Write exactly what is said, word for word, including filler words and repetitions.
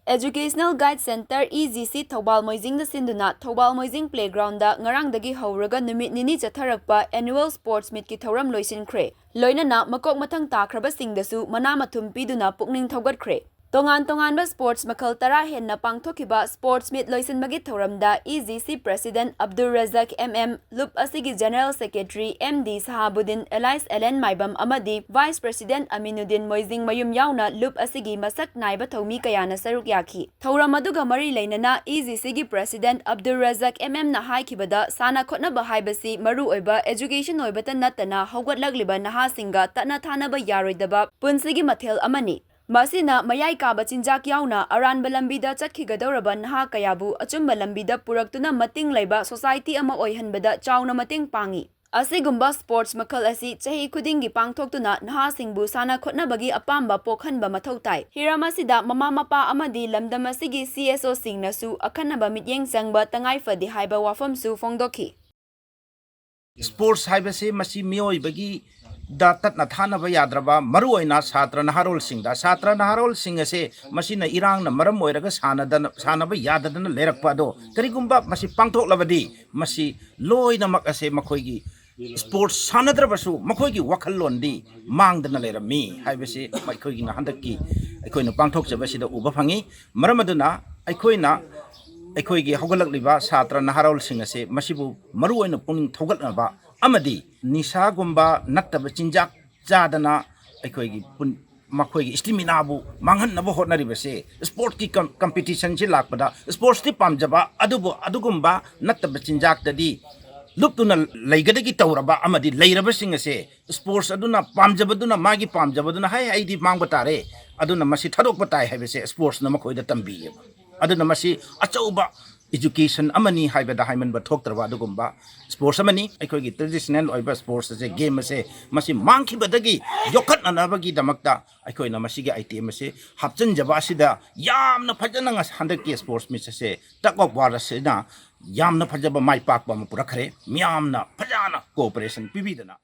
Educational Guide Center, E G C, Thoubal ꯃꯣꯏꯖꯤꯡꯗ ꯁꯤꯟꯗꯨꯅ ꯊꯧꯕꯥꯜ ꯃꯣꯏꯖꯤꯡ Playground ꯗ ꯉꯔꯥꯡꯗꯒꯤ ꯍꯧꯔꯒ ꯅꯨꯃꯤꯠ ꯅꯤꯅꯤ ꯆꯠꯊꯔꯛꯄ Annual Sports Meet ꯀꯤ ꯊꯧꯔꯝ ꯂꯣꯏꯁꯤꯟꯈ꯭ꯔꯦ꯫ ꯂꯣꯏꯅꯅ ꯃꯀꯣꯛ ꯃꯊꯪ ꯇꯥꯈ꯭ꯔꯕꯁꯤꯡꯗꯁꯨ ꯃꯅꯥ ꯃꯊꯨꯝ ꯄꯤꯗꯨꯅ ꯄꯨꯛꯅꯤꯡ ꯊꯧꯒꯠꯈ꯭ꯔꯦ꯫ ꯇꯣꯉꯥꯟ ꯇꯣꯉꯥꯟꯕ sports ꯃꯈꯜ ꯇꯔꯥ ꯍꯦꯟꯅ ꯄꯥꯡꯊꯣꯛꯈꯤꯕ sports meet ꯂꯣꯏꯁꯤꯟꯕꯒꯤ ꯊꯧꯔꯝꯗ E G C President Abdul Razak M M, ꯂꯨꯞ ꯑꯁꯤꯒꯤ General Secretary M D Sahabuddin, Elias Allen Maibam ꯑꯃꯗꯤ Vice President ꯑꯃꯤꯅꯨꯗꯤꯟ ꯃꯣꯏꯖꯤꯡ ꯃꯌꯨꯝ ꯌꯥꯎꯅ ꯂꯨꯞ ꯑꯁꯤꯒꯤ ꯃꯁꯛ ꯅꯥꯏꯕ ꯊꯧꯃꯤ ꯀꯌꯥꯅ ꯁꯔꯨꯛ ꯌꯥꯈꯤ꯫ ꯊꯧꯔꯝ ꯑꯗꯨꯒ ꯃꯔꯤ ꯂꯩꯅꯅ E G C ꯒꯤ President Abdul Razak M M ꯅ ꯍꯥꯏꯈꯤꯕꯗ, ꯁꯥꯟꯅ ꯈꯣꯠꯅꯕ ꯍꯥꯏꯕꯁꯤ ꯃꯔꯨ ꯑꯣꯏꯕ education ꯑꯣꯏꯕꯇ ꯅꯠꯇꯅ ꯍꯧꯒꯠꯂꯛꯂꯤꯕ ꯅꯍꯥꯁꯤꯡꯒ ꯇꯠꯅ ꯊꯥꯅꯕ ꯌꯥꯔꯣꯏꯗꯕ ꯄꯨꯟꯁꯤꯒꯤ ꯃꯊꯦꯜ ꯑꯃꯅꯤ꯫ ꯃꯁꯤꯅ ꯃꯌꯥꯏ ꯀꯥꯕ ꯆꯤꯟꯖꯥꯛ ꯌꯥꯎꯅ ꯑꯔꯥꯟꯕ ꯂꯝꯕꯤꯗ ꯆꯠꯈꯤꯒꯗꯧꯔꯕ ꯅꯍꯥ ꯀꯌꯥꯕꯨ ꯑꯆꯨꯝꯕ ꯂꯝꯕꯤꯗ ꯄꯨꯔꯛꯇꯨꯅ ꯃꯇꯤꯡ ꯂꯩꯕ society ꯑꯃ ꯑꯣꯏꯍꯟꯕꯗ ꯆꯥꯎꯅ ꯃꯇꯦꯡ ꯄꯥꯡꯏ꯫ ꯑꯁꯤꯒꯨꯝꯕ sports ꯃꯈꯜ ꯑꯁꯤ ꯆꯍꯤ ꯈꯨꯗꯤꯡꯒꯤ ꯄꯥꯡꯊꯣꯛꯇꯨꯅ ꯅꯍꯥꯁꯤꯡꯕꯨ ꯁꯥꯟꯅ ꯈꯣꯠꯅꯕꯒꯤ ꯑꯄꯥꯝꯕ ꯄꯣꯛꯍꯟꯕ ꯃꯊꯧ ꯇꯥꯏ꯫ ꯍꯤꯔꯝ ꯑꯁꯤꯗ ꯃꯃꯥ ꯃꯄꯥ ꯑꯃꯗꯤ ꯂꯝꯗꯝ ꯑꯁꯤꯒꯤ C S O ꯁꯤꯡꯅꯁꯨ ꯑꯈꯟꯅꯕ ꯃꯤꯠꯌꯦꯡ ꯆꯪꯕ ꯇꯉꯥꯏ ꯐꯗꯦ ꯍꯥꯏꯕ ꯋꯥꯐꯝꯁꯨ ꯐꯣꯡꯗꯣꯛꯈꯤ꯫ Sports ꯍꯥꯏꯕꯁꯤ ꯃꯁꯤ ꯃꯤꯑꯣꯏꯕꯒꯤ ꯗ ꯇꯠꯅ ꯊꯥꯅꯕ ꯌꯥꯗ꯭ꯔꯕ, ꯃꯔꯨꯑꯣꯏꯅ ꯁꯥꯇ꯭ꯔ ꯅꯍꯥꯔꯣꯜꯁꯤꯡꯗ, ꯁꯥꯇ꯭ꯔ ꯅꯍꯥꯔꯣꯜꯁꯤꯡ ꯑꯁꯦ ꯃꯁꯤꯅ ꯏꯔꯥꯡꯅ ꯃꯔꯝ ꯑꯣꯏꯔꯒ ꯁꯥꯟꯅꯗꯅ, ꯁꯥꯟꯅꯕ ꯌꯥꯗꯗꯅ ꯂꯩꯔꯛꯄ ꯑꯗꯣ, ꯀꯔꯤꯒꯨꯝꯕ ꯃꯁꯤ ꯄꯥꯡꯊꯣꯛꯂꯕꯗꯤ ꯃꯁꯤ ꯂꯣꯏꯅꯃꯛ ꯑꯁꯦ ꯃꯈꯣꯏꯒꯤ sports ꯁꯥꯟꯅꯗ꯭ꯔꯕꯁꯨ ꯃꯈꯣꯏꯒꯤ ꯋꯥꯈꯜꯂꯣꯟꯗꯤ ꯃꯥꯡꯗꯅ ꯂꯩꯔꯝꯃꯤ ꯍꯥꯏꯕꯁꯤ ꯑꯩꯈꯣꯏꯒꯤꯅ ꯍꯟꯗꯛꯀꯤ ꯑꯩꯈꯣꯏꯅ ꯄꯥꯡꯊꯣꯛꯆꯕꯁꯤꯗ ꯎꯕ ꯐꯪꯉꯤ꯫ ꯃꯔꯝ ꯑꯗꯨꯅ ꯑꯩꯈꯣꯏꯅ ꯑꯩꯈꯣꯏꯒꯤ ꯍꯧꯒꯠꯂꯛꯂꯤꯕ ꯁꯥꯇ꯭ꯔ ꯅꯍꯥꯔꯣꯜꯁꯤꯡ ꯑꯁꯦ ꯃꯁꯤꯕꯨ ꯃꯔꯨꯑꯣꯏꯅ ꯄꯨꯛꯅꯤꯡ ꯊꯧꯒꯠꯅꯕ ꯑꯃꯗꯤ ꯅꯤꯁꯥꯒꯨꯝꯕ ꯅꯠꯇꯕ ꯆꯤꯟꯖꯥꯛ ꯆꯥꯗꯅ ꯑꯩꯈꯣꯏꯒꯤ ꯄꯨꯟ-, ꯃꯈꯣꯏꯒꯤ staminaꯕꯨ ꯃꯥꯡꯍꯟꯅꯕ ꯍꯣꯠꯅꯔꯤꯕꯁꯦ, sportsꯀꯤ com-, competitionꯁꯤ ꯂꯥꯛꯄꯗ sportsꯇꯤ ꯄꯥꯝꯖꯕ, ꯑꯗꯨꯕꯨ ꯑꯗꯨꯒꯨꯝꯕ ꯅꯠꯇꯕ ꯆꯤꯟꯖꯥꯛꯇꯗꯤ ꯂꯨꯞꯇꯨꯅ ꯂꯩꯒꯗꯒꯤ ꯇꯧꯔꯕ ꯑꯃꯗꯤ ꯂꯩꯔꯕꯁꯤꯡ ꯑꯁꯦ sports ꯑꯗꯨꯅ ꯄꯥꯝꯖꯕꯗꯨꯅ, ꯃꯥꯒꯤ ꯄꯥꯝꯖꯕꯗꯨꯅ "ꯍꯩ, ꯑꯩꯗꯤ ꯃꯥꯡꯕ ꯇꯥꯔꯦ, ꯑꯗꯨꯅ ꯃꯁꯤ ꯊꯥꯗꯣꯛꯄ ꯇꯥꯏ" ꯍꯥꯏꯕꯁꯦ sportsꯅ ꯃꯈꯣꯏꯗ ꯇꯝꯕꯤꯌꯦꯕ꯫ ꯑꯗꯨꯅ ꯃꯁꯤ ꯑꯆꯧꯕ education ꯑꯃꯅꯤ ꯍꯥꯏꯕꯗ ꯍꯥꯏꯃꯟꯕ ꯊꯣꯛꯇ꯭ꯔꯕ ꯑꯗꯨꯒꯨꯝꯕ sports ꯑꯃꯅꯤ꯫ ꯑꯩꯈꯣꯏꯒꯤ traditional ꯑꯣꯏꯕ sports ꯑꯁꯦ, game ꯑꯁꯦ, ꯃꯁꯤ ꯃꯥꯡꯈꯤꯕꯗꯒꯤ ꯌꯣꯛꯈꯠꯅꯅꯕꯒꯤꯗꯃꯛꯇ ꯑꯩꯈꯣꯏꯅ ꯃꯁꯤꯒꯤ item ꯑꯁꯤ ꯍꯥꯞꯆꯤꯟꯖꯕ ꯑꯁꯤꯗ ꯌꯥꯝꯅ ꯐꯖꯅ ꯉꯁ-, ꯍꯟꯗꯛꯀꯤ sports meet ꯑꯁꯦ Tug of War ꯑꯁꯤꯅ ꯌꯥꯝꯅ ꯐꯖꯕ ꯃꯥꯏ ꯄꯥꯛꯄ ꯑꯃ ꯄꯨꯔꯛꯈ꯭ꯔꯦ꯫ ꯃꯤꯌꯥꯝꯅ ꯐꯖꯅ cooperation ꯄꯤꯕꯤꯗꯅ